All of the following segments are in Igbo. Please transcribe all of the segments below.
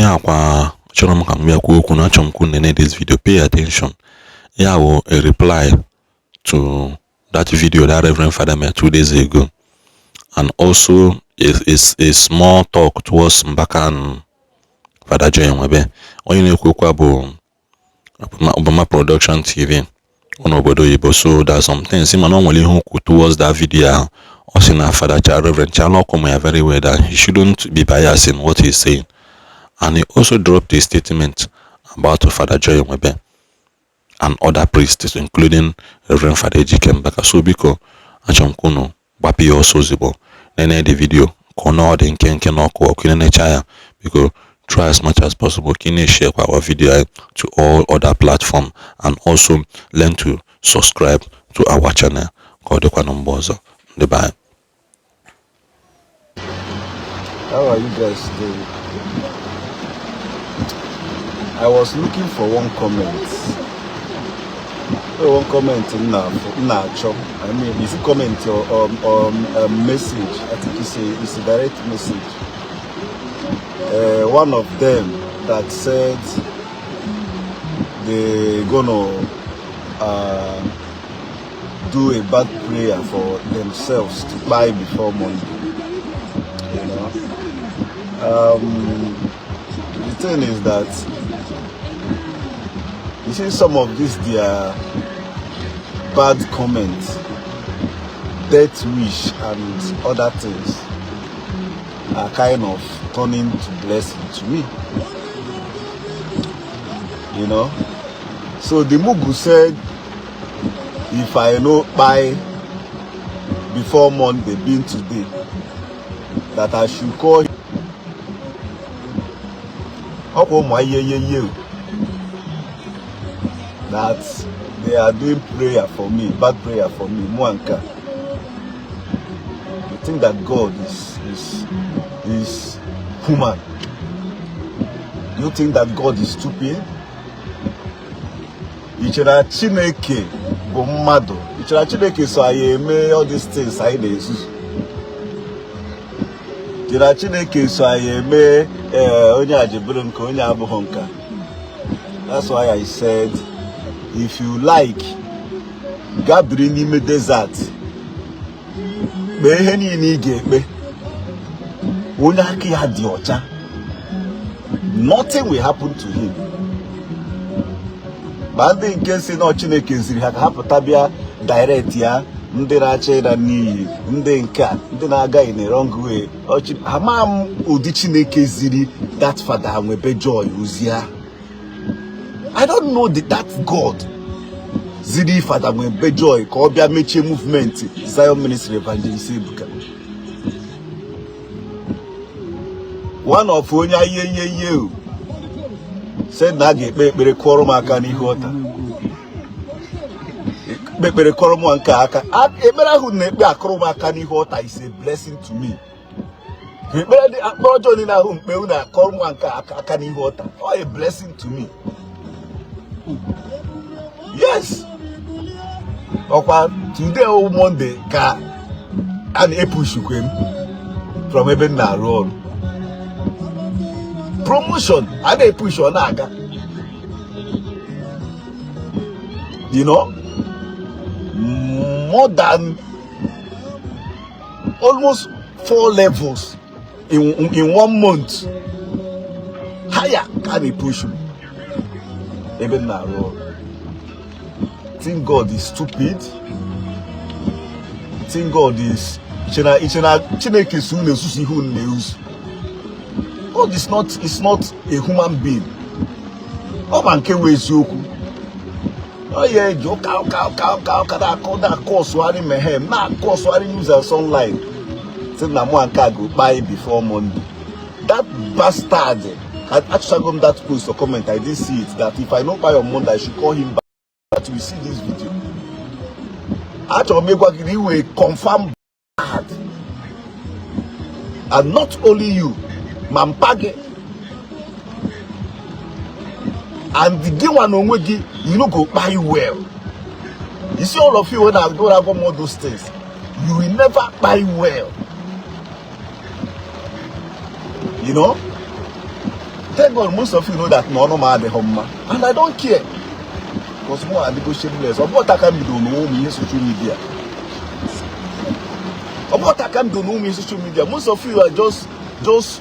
Ihe akwa chọrọ m ka m bịa kwuo okwu na achọrọ m ka unu nene this video, pay attention. Ya wụ a reply to that video that Reverend Father made 2 days ago, and also a small talk towards Mbaka and Father Joy Nwebe. Onye na-ekwu okwu a bụ Obama Production TV ọ n'obodo oyibo. So there are some things, mana o nwere ihe okwu towards that video ahụ. Ọ sị na Father Cha Reverend Chalọkụ ma ya very well, that he shouldn't be biased in what he's saying, and he also dropped a statement about Father Joy Nwebe and other priests, including Reverend Father Ejike Mbaka. So biko, achọrọ m ka unu gbapụ ya ọsọ ozugbo, nene the video ka ọ na ọ dị nkenke n'ọkụ ọkụ. Nenecha ya, biko, try as much as possible ka ị na-share kwa our video anyị to all other platform, and also learn to subscribe to our channel. Ka ọ dịkwa na mgbe ọzọ, ndị be anyị. How are you guys doing? I was looking for one comment. Oh, one comment in na-achọ. I mean, is it comment or message? I think it's a direct message. One of them that said they gonna do a bad prayer for themselves to buy before Monday. The thing is that you see some of these their bad comments, death wish, and other things are kind of turning to blessing to me. So the Mugu said, if I no buy before Monday, being today, that I should call ọkwa ụmụ ayeyeye that they are doing prayer for me, bad prayer for me, mụ nka. You think that God is human? You think that God is stupid? Ị chere na Chineke bụ mmadụ? Ị chere na Chineke so anyị eme all these things anyị na-ezuzu? Chere na Chineke so anyị eme ee onye a ji bụrụ nke onye abụghị nka? That's why I said, if you like, gaa biri n'ime desert, kpee ihe niile ị ga-ekpe. Onye aka ya dị ọcha, nothing will happen to him. Ma ndị nke si na Chineke ziri ha ka ha pụta bịa direct ya, ndị na-achọ ịra n'iyi, ndị nke a, ndị na-aga in a wrong way, ama m ụdị Chineke ziri that Father Nwebe Joy ozi ahụ. I don't know that God ziri Father Nwebe Joy ka ọ bịa mechie movement Zion Ministry Evangelist Ebuka. One of onye ayeyeye o said na a ga-ekpe ekpere kụọrọ m aka n'ihu ọta, ekpe ekpere kụọrọ m nke aka. Ekpere ahụ na-ekpe akụrụ m aka n'ihu ọta is a blessing to me. Ekpere dị akpọrọ ọjọọ niile ahụ mkpe unu akọrọ m nke aka n'ihu ọta, ọ a blessing to me. Yes, ọkwa today o Monday ka a na-epushukwe m from ebe m na-arụ ọrụ, promotion a na-epush, ọ na-aga. More than almost four levels in one month higher ka a na-epush m ebe m na-arụ ọrụ. Think God is stupid? Think God is iche na Chineke si unu esusu ihe unu na-ezu? God is not a human being. Ọ ma nke wụ eziokwu. Ọ ya eji ụka ụka ụka ụka ụka na-akọ na-akọ ọsụgharị mehem na-akọ ọsụgharị news and sunlight sị na mụ nke a go kpai before Monday. That bastard, achọchago m that post or comment, I didn't see it, that if I no buy on Monday, I should call him back. That we see this video. Achọrọ m ịgwa gị na iwe confirm bad, and not only you, ma mpa gị and gị nwa na onwe gị, you no go kpai well. You see all of you wey na go agwa all those things, you will never kpai well. Thank God most of you know that na ọnụ m adịghị mma, and I don't care, because mụ adịgo shameless. Ọ bụ taa ka m bido n'ụmụ ihe social media. Ọ bụ taa ka m bido n'ụmụ ihe social media. Most of you are just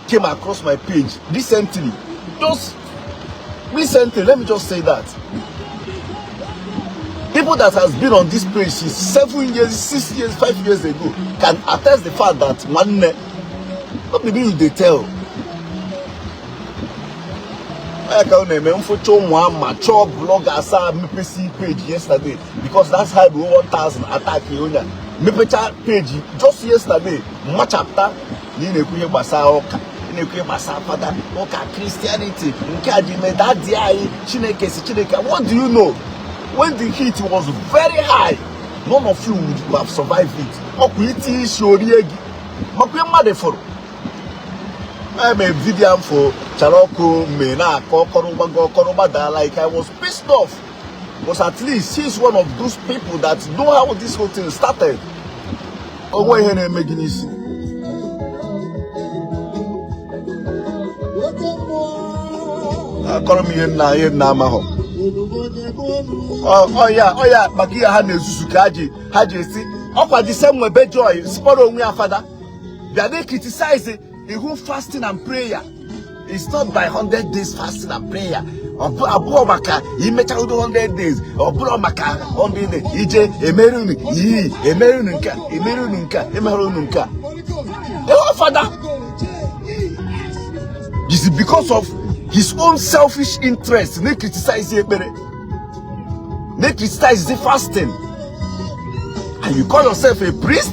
came across my page recently, just recently. Let me just say that people that has been on this page since 7 years, 6 years, 5 years ago can attest the fact that, nwanne, no be me you dey tell. Onye ka ọ na-eme mfụcha ụmụ amateur bloggers a mepesi page yesterday, because that's how the 1000 attack onye a mepecha page just yesterday, mmachapụta na ị na-ekwu ihe gbasara ụka, ị na-ekwu ihe gbasara fada ụka Christianity nke a ji mee daddy anyị. Chineke si Chineke, what do you know? When the heat was very high, none of you would have survived it. Ọkwa iti isi orie gị makwa ihe mmadụ fụrụ eme video m fo chara ọkụ mee na-akọ ọkọrọ gbago ọkọrọ gbada. Like, I was pissed off, because at least he's one of those people that know how this whole thing started. Onwe ihe na-eme gị n'isi. Akọrọ m ihe nna amahọ ọya ọya maka ihe ha na-ezuzu ka ha ji esi ọkwa the same Nwebe Joy spọrọ onwe ya fada bịa dey criticize ihu fasting and prayer. It's not by 100 days fasting and prayer. Abụọ maka imecha udo 100 days, ọ bụrụ maka 100 days ije emere unu iyi, emere unu nke a, emere unu nke a, emere unu nke a. Ịhụ fada is because of his own selfish interest na criticize ekpere, na criticize the fasting, and you call yourself a priest.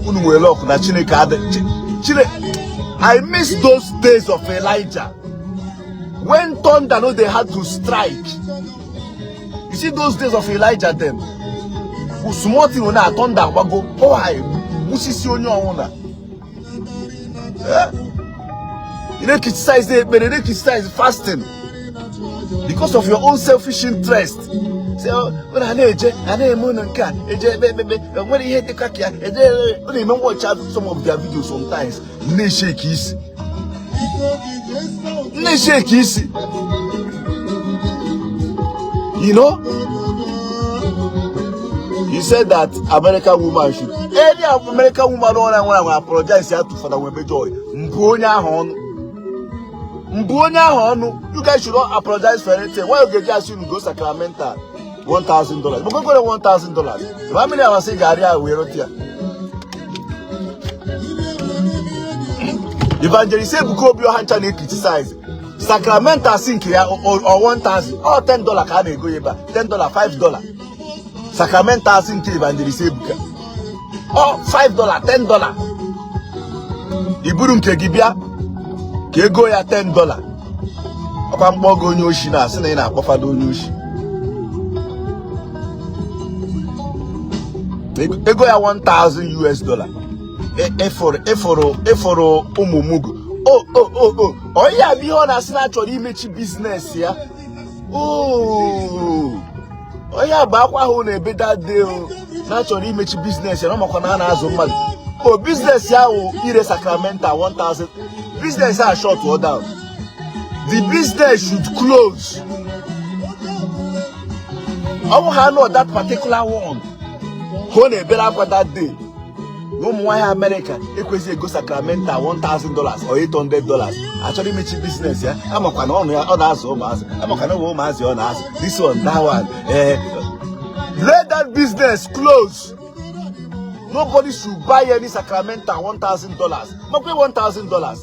Unu nwere ọkụ na Chineke adị Chineke. I miss those days of Elijah when thunder no dey had to strike. You see those days of Elijah dem, small thing na thunder agbago oh gbusisi onye ọnwụna. You dey criticize the ekpere, you dey criticize fasting because of your own selfish interest. Say, oh, unu a na-eje a na-eme unu nke a eje ekpe ekpekpe nwere ihe dịka ka ya eje unu eme. Watch out some of their videos sometimes, na-eshake isi, na-eshake isi. He said that American woman should, any American woman ọ na-enwe anwe apologize ya to Father Nwebe Joy mbụ onye ahụ ọnụ, mbụ onye ahụ ọnụ. You guys should not apologize for anything. Why you ga-eji asị unu go sacramental $1,000? But go $1,000, how many hours ị ga-arịa ahụ wee rute ya? Evangelist Ebuka Obi ọha ncha na-criticize sacramental si nke ya ọ 1000 ọ $10 ka a na-ego ya ebe a, $10, $5. Sacramental si nke Evangelist Ebuka ọ $5, $10. Iburu nke gị bịa ka ego ya $10, ọkwa mkpọ gị onye oshi na-asị na ị na-akpọ fada onye oshi. Ego ya 1000 US dollar. Ịfụrụ ụmụ mugu o o o o onye ya bụ ihe ọ na-asị na achọrọ imechi business ya. Onye a bụ akwa ahụ na-ebe dade o na achọrọ imechi business ya na ọmakwa na a na-azụ mmadụ o business ya wụ ire sacramental 1000. Business a shut or down, the business should close. Ọ bụ ha nọ that particular one ka ọ na-ebere akwa that day na ụmụ nwaanyị Amerịka ekwesịghị ego sacramental $1,000 or $800, achọrọ imechi business ya. Amakwa na ọnụ ya ọ na-azụ ụmụazị, amakwa na ụmụ ụmụazị ọ na-azụ, this one, that one. Let that business close. Nobody should buy any sacramental $1,000. Makwa $1,000,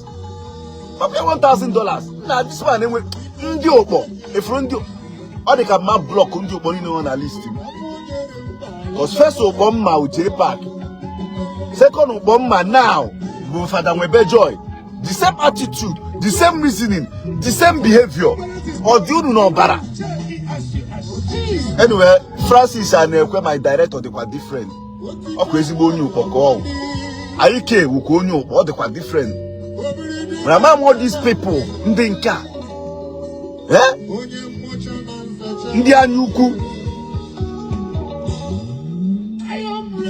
makwa $1,000 na this one enwe ndị ụkpọ efuru ndị ọ dị ka mma block ndị ụkpọ niile nọ na list m. Cause first ụkpọ mma Uche Park, second ụkpọ mma now bụ Fada Nwebe Joy. The same attitude, the same reasoning, the same behavior. Ọ dị unu n'ọbara. Anyway, Francis a na-ekwe my director dịkwa different. Ọkwa ezigbo onye ụkpọ ka ọ wụ. Anyị ke wukwa onye ụkpọ, ọ dịkwa different. Mana ama m all these people ndị nke a, eh? Ndị anya ukwu.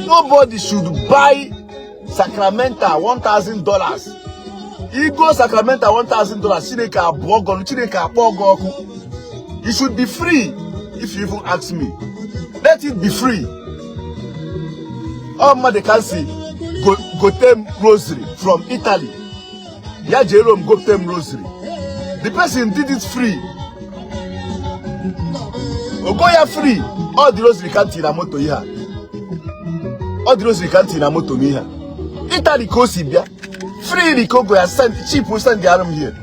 Nobody should buy sacramental $1,000. Igo sacramental $1000, Chineke abụọ gọnụ, Chineke akpọọ gị ọkụ. It should be free. If you even ask me, let it be free. Ọ mmadụ ka si gote m rosary from Italy, ya jee Rome gote m rosary. The person did it free, ogo ya free. Ọ dị rosary ka ntị na moto ihe a, ọ dị rosary ka ntị na moto m ihe a. Italy ka o si bịa, free ka ogo ya send cheap, send arụ m here.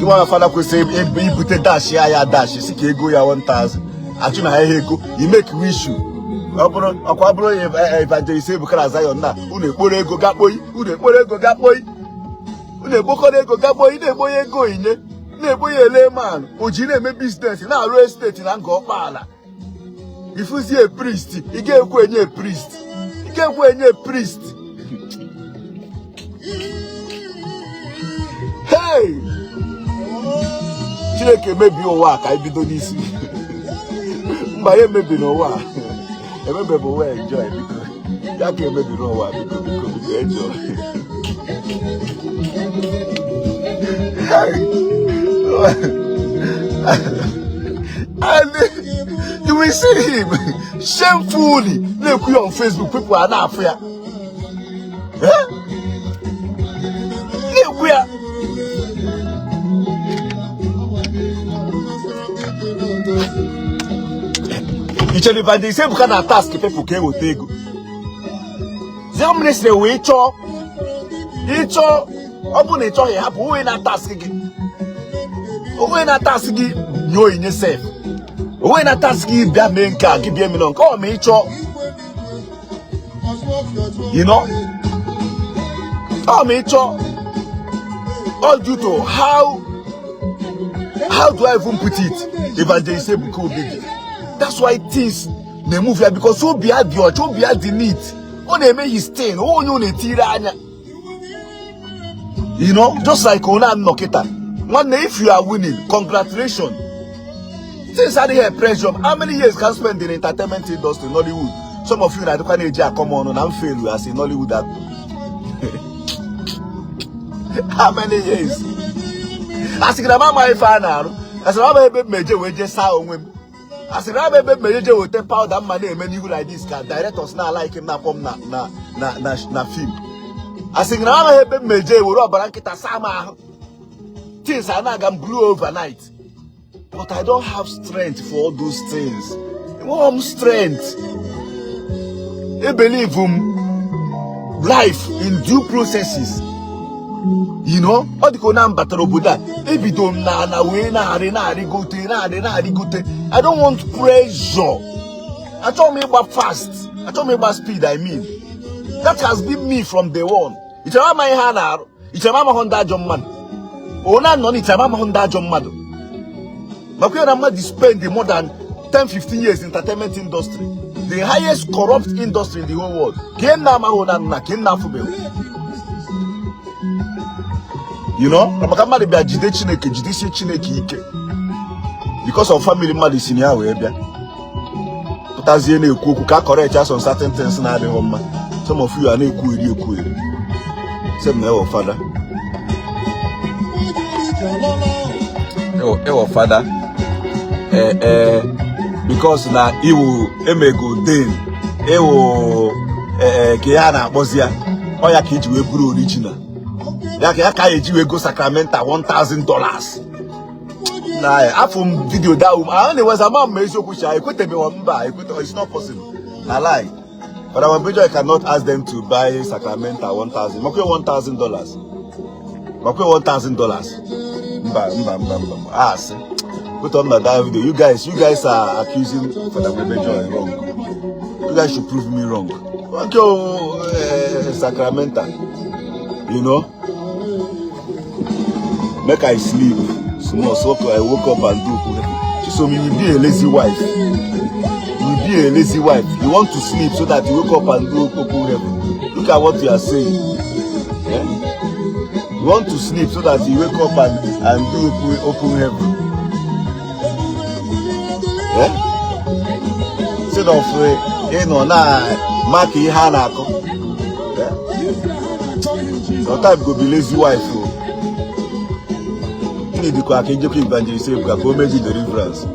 Nwa fada kwesịrị ibute dash ya, ya dash si ka ego ya 1000 achụ na ha ihe ego i make issue. Ọ bụrụ ọkwa bụrụ evangelist Ebuka na Zion na unu ekporo ego gakpoyi, unu ekporo ego gakpoyi, unu ekpokọrọ ego gakpoyi, na-egbo ya ego onyinye, na-egbo ya ele man o ji na-eme business, na-arụ estate na nga ọkpaala. Ifuzie priest, ị ga-ekwe enye priest, ị ga-ekwe enye priest. Hey, Chineke mebie ụwa ka anyị bido n'isi. Mba, ya emebiri ụwa, emebebe ụwa, enjoy biko, ya ka emebiri ụwa, biko biko biko, enjoy. And you will see him shamefully na-ekwu ya on Facebook, people a na-afụ ya na-ekwu ya. I chere Evangelist Ebuka na task people ka eweta ego Zion Ministry wee chọọ ịchọọ, ọ bụrụ na ị chọghị hapụ onwe na task gị, onwe na task gị nye onyinye sef, onwe na task gị bịa mee nke a, gị bịa emena nke ọ ma ị chọọ, you know, ọ ma ị chọọ. All due to how do I even put it, Evangelist Ebuka Obi dị. That's why things na-emove ya, because obi ya dị ọcha, obi ya dị neat, ọ na-eme his thing, onye ọ na-etiri anya, you know, just like onye anọ kịta. Nwanne, if you are winning, congratulations. Things adịghị pressure. How many years can spend in entertainment industry, Nollywood? Some of you na-adịkwa na-eji akọm ọnụ na m fail as a Nollywood actor. How many years? Asị gị na m amaghị ife a na-arụ, asị na ama ebe m eje wee jee saa onwe m, asị na ama ebe m eje weta powder mma na-eme n'ihu like this ka directors na-alike m, na-akpọ m na na na na na film. Asị gị na amaghị ebe m eje were ọbara nkịta saa m ahụ, things a na-aga m blue overnight. But I don't have strength for all those things. Enweghị m strength. I believe m life in due processes. You know, ọ dịka onye m batara obodo a, ebido m na ana wee na-arị na-arịgote na-arị na-arịgote. I don't want pressure. Achọghị m ịgba fast. Achọghị m ịgba speed, I mean. That has been me from day one. Ị chere ama ihe a na-arụ? Ị chere amahụ ndị ajọ mmadụ? Onye anọ na ị chere amahụ ndị ajọ mmadụ? Makwa na mmadụ spend more than 10-15 years in entertainment industry, the highest corrupt industry in the whole world. Ka ị na-amahụ na nna ka ị na-afụbeghị. You know, maka mmadụ bịa jide Chineke, jidesie Chineke ike because of family mmadụ si na ya wee bịa pụtazie na-ekwu okwu ka correct ya some certain things na-adịghị mma. Some of you are na-ekwu eri ekwu eri. Sị m na ewo fada. Ewo fada. Because na iwu emego den ewo ka ihe a na-akpọzi ya, ọ ya ka iji wee bụrụ original, ya ka ya ka eji wee go sacramental $1000. Na afọ m video that woman ahụ na-eweza ama m eziokwu cha ekwetebeghị mba ekwete, it's not possible na lie. But our Joy cannot ask them to buy sacramental 1000, makwe $1000, makwe $1000. Mba mba mba mba ah see, put on that video. You guys are accusing Father Joy wrong. You guys should prove me wrong. Okay, sacramental, you know, make I sleep small so I woke up and do. So you will be a lazy wife. You will be a lazy wife. You want to sleep so that you wake up and do open heaven. Look at what you are saying. Yeah? You want to sleep so that you wake up and do open heaven. Yeah? Instead of you know, na mark ihe a na-akọ. Your type go be lazy wife o. Ndị dịkwa ka ijekwa Evangelist Ebuka ka o mee gị deliverance.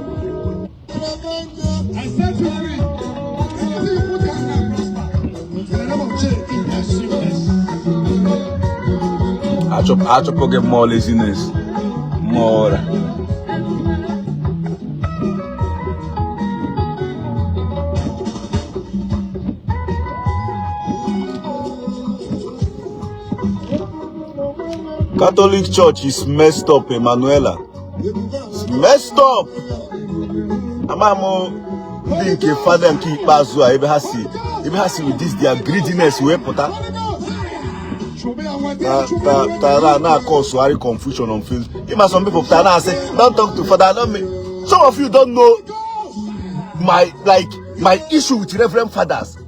I set you free. Anything you put your hand and prosper. In the name of Jesus. Achụpụ gị mmụọ laziness, mmụọ ụra. Catholic Church is messed up, Emanuela. It's messed up. Ama m ndị nke fada nke ikpeazụ a ebe ha si with this their greediness wee pụta tara na-acauseụgharị confusion on Facebook. Ịma some people pụtara na-asị, "Don't talk to father, don't me." Some of you don't know my like my issue with reverend fathers.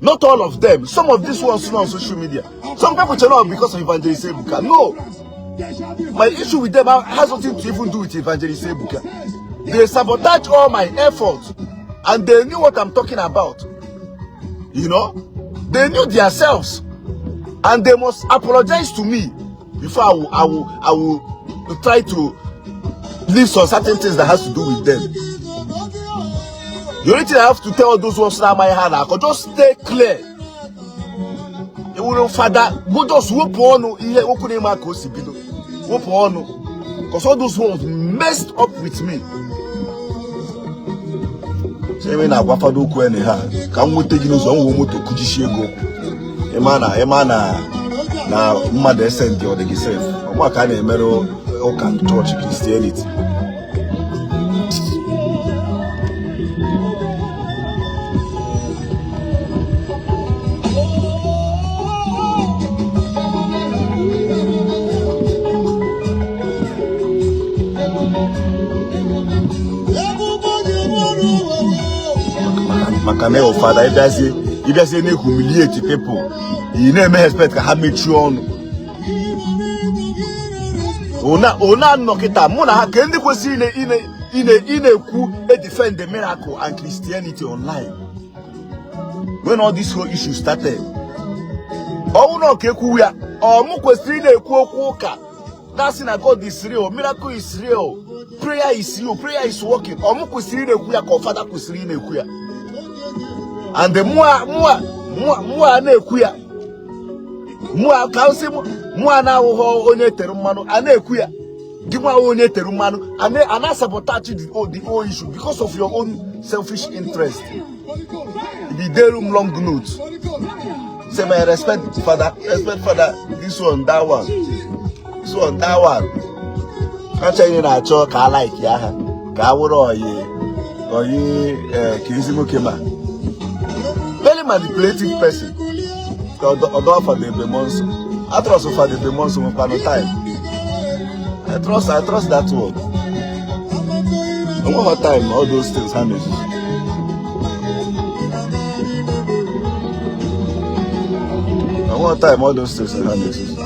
Not all of them. Some of these ones on social media. Some people say not because of Evangelist Ebuka. No. My issue with them has nothing to even do with Evangelist Ebuka. They sabotage all my efforts and they knew what I'm talking about. They knew themselves and they must apologize to me before I will try to leave some certain things that has to do with them. The only thing I have to tell those ones na my hand, I could just stay clear. Ewuro fada, go just wepụ ọnụ ihe okwu na-eme ka o si bido. Wepụ ọnụ. Because all those ones messed up with me. Sị eme na-agwa fada okwu ene ha ka m nweta gị n'ụzọ m wee moto kụjisie ego. Ịma na mmadụ ese ndị ọ dị gị sef. Ọgba ka a na-emere ụka chọọchị Christianity. Maka na ịwụ fada, ịbịazie na-humiliate people, ị na-eme expect ka ha mechie ọnụ. Ona nọ kịta mụ na ha ka ndị kwesịrị ị na-ekwu e defend the miracle and Christianity online when all this whole issue started. Ọnwụ na ọka ekwu ya, ọ mụ kwesịrị ị na-ekwu okwu ụka na-asị na God is real, miracle is real, prayer is real, prayer is working. Ọ mụ kwesịrị ị na-ekwu ya ka ọ fada kwesịrị ị na-ekwu ya? And mụa mụa mụa mụa na-ekwu ya, mụa ka m sị mụa na-awụghọ onye tere mmanụ a na-ekwu ya, gị nwa onye tere mmanụ a na-sabotage the whole issue because of your own selfish interest. If you dare m long note, say my respect father, respect father, this one, that one, this one, that one. Acha ihe na-achọ ka a like ya ha ka a wụrụ oyi oyi ka ezi nwoke, ma very manipulative person. Ka ọdọ fada ebe mmụọ nsọ I trust fada ebe mmụọ nsọ nwekwanụ time. I trust that word. Onweghị time all those things ha na-ezuzu. Onweghị time all those things ha na-ezuzu.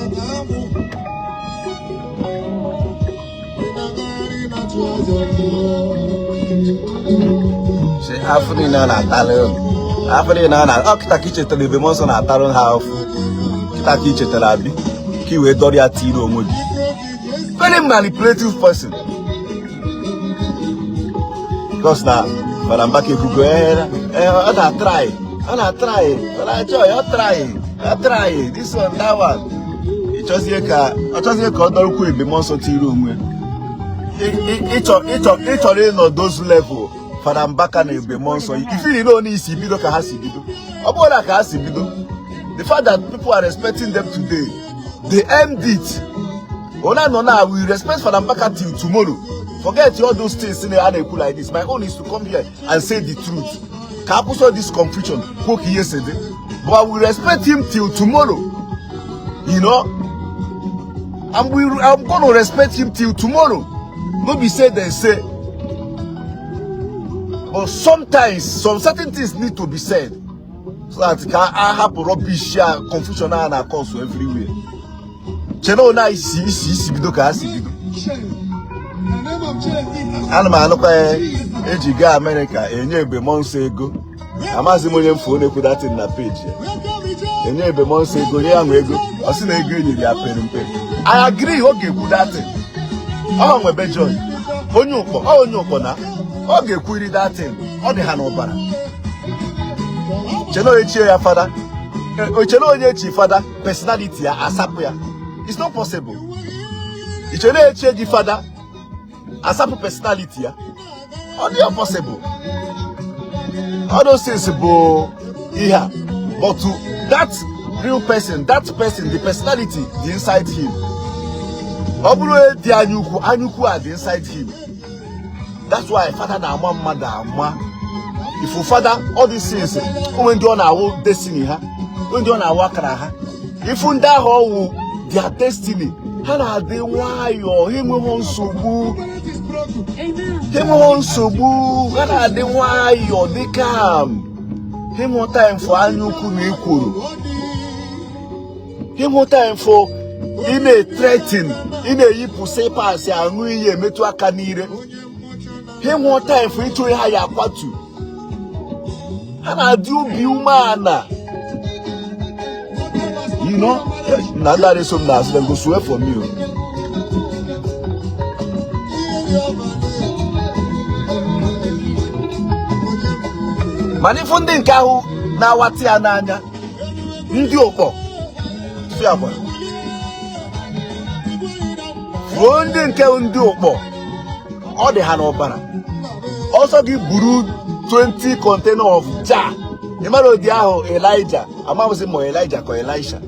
Si afọ niile a na-atalị unu, afọ niile a na ọ kịta ka i chetara ebe mmụọ nsọ na-atarụ ha afụ, kịta ka i chetara abi ka i wee dọrọ ya tiri onwe gị. Very manipulative person. Because na Fada Mbaka ekwugo, ọ na-try, ọ na-try, Fada Joy, ọ try, ọ try this one, that one. Ịchọzie ka ọ chọzie ka ọ dọrọkwu ebe mmụọ nsọ tiri onwe ya. Ịchọrọ ịnọ those level Fada Mbaka na ebe mmụọ nsọ ifiri na onye isi bido ka ha si bido. Ọ bụrụ na ka ha si bido, the fact that people are respecting them today, they earned it. Ona nọ na we respect Fada Mbaka till tomorrow. Forget all those things a na-ekwu like this. My own is to come here and say the truth ka akwụsị all this confusion, kwuo ka ihe si dị. But we respect him till tomorrow, and I'm gonna respect him till tomorrow. No be say dem say, but sometimes some certain things need to be said so that ka a hapụ rubbish a, confusion a na-acause everywhere. Chena ona isi bido ka ha si bido. Ana m anụkwa ya eji gaa Amerịka enye egbe mmụọ nsọ ego. Amaghịzi m onye mfu na-ekwu datin na peji ya. Enye Ebube Muonso ego, nye ya nwe ego, ọ sị na ego enyere ya pere mpe. I agree, ọ ga-ekwu that thing. Ọ nwebe joy, onye Ụkpọ, ọ onye Ụkpọ na ọ ga-ekwuri that thing. Ọ dị ha n'ọbara. Chena onye chie ya fada, chena onye echi fada, personality ya asapụ ya. It's not possible. Ichena echie gị fada, asapụ personality ya, ọ dị possible? All those things bụ ihe a, but to that real person, that person, the personality dị inside him. Ọ bụrụ onye dị anya ukwu, anya ukwu a dị inside him. That's why fada na-ama mmadụ ama. Ifu fada, all these things, onwe ndị ọ na-awụ destiny ha, onwe ndị ọ na-awụ akara ha. Ifu ndị ahụ ọwụ their destiny, ha na-adị nwayọọ, ha enweghị nsogbu, ha enweghị nsogbu, ha na-adị nwayọọ, dị calm. Ha enweghị time for anya ukwu na ekworo. Ha enweghị time for ị na-threaten, ị na-eyipụ slippers, aṅụ iyi, emetụ aka n'ire. Ha enweghị time for ịchọ onye ha ya akwatu. Ha na-adị obi umeala. Na ndị a so m n'azụ, dem go swear for me o. Mana ifu ndị nke ahụ na-awata ya n'anya, ndị Ụkpọ fiakwa fuo, ndị nke ndị Ụkpọ, ọ dị ha n'ọbara. Ọsọ gị buru 20 container of jar. Ịmara ụdị ahụ Elijah, amaghịzị ma Elijah ka Elisha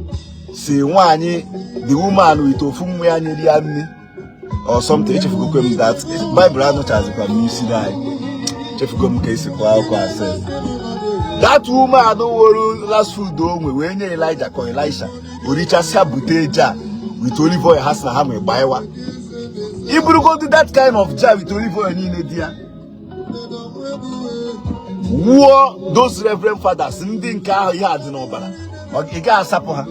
si nwaanyị, the woman with ofu nwa ya nyere ya nri or something. Echefugokwe m that Bible, anụchazikwa m n'isi anyị. Chefugo m ka esi kụọ akwụkwọ ase. That woman were last food o nwe wee nye Elijah ka Elisha, orichasịa, bute jar with olive oil ha sị na ha nwe gbaiwa. Iburugodu that kind of jar with olive oil niile dị ya, wuo those reverend fathers, ndị nke ahụ ihe a dị n'ọbara, ị gaghị asapụ ha.